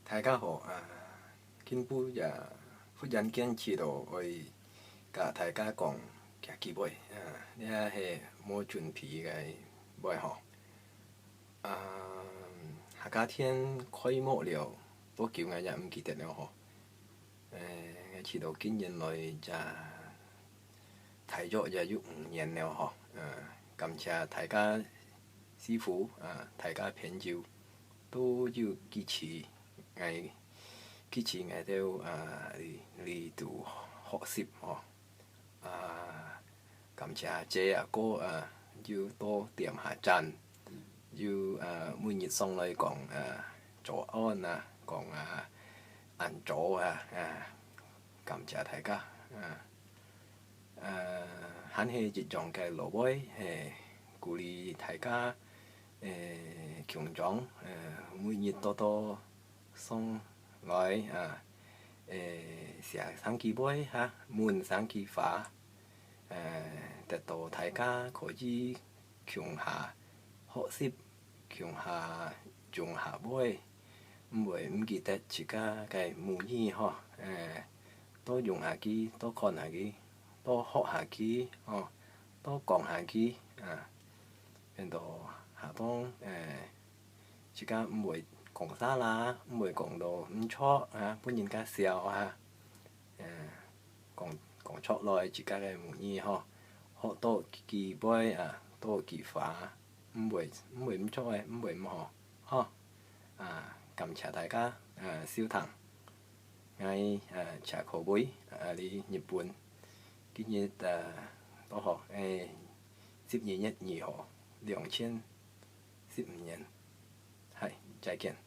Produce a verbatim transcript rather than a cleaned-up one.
大家好，啊，今晡日忽然間試著愛佮大家講幾句話，啊，這係無準備个話吼。啊，客家店開幕了多久，𠊎也毋記得了吼。呃，𠊎試著今年來也大約也有五年了吼。呃，感謝大家師傅，啊，大家朋友都有支持𠊎，支持𠊎兜，啊，來，來做學習吼。啊，感謝阿姐阿哥，啊，有到店下讚，有，啊，每日上來講，啊，早安啊，講，啊，恁早啊，啊，感謝大家，啊。呃，還係一樣个老話，係鼓勵大家，呃，共樣，呃，每日多多上來，啊，呃，寫聲句話哈，問聲句話，呃，得到大家可以共下學習，共下種下話，毋會毋記得自家个母語吼，呃，多用下去，多看下去，多學下去，吼，多講下去，啊，變到下當，呃，自家毋會講沙啦，毋會講到毋著啊，分人家笑啊，呃，講，講出來自家个母語吼，學到幾句啊，多幾話，毋會，毋會毋著个，毋會毋好，吼。啊，感謝大家，啊，收聽。𠊎，啊，謝可偉，啊，在日本。今日，啊，多好，欸，十二月二號，兩千十五年。嗨，再見。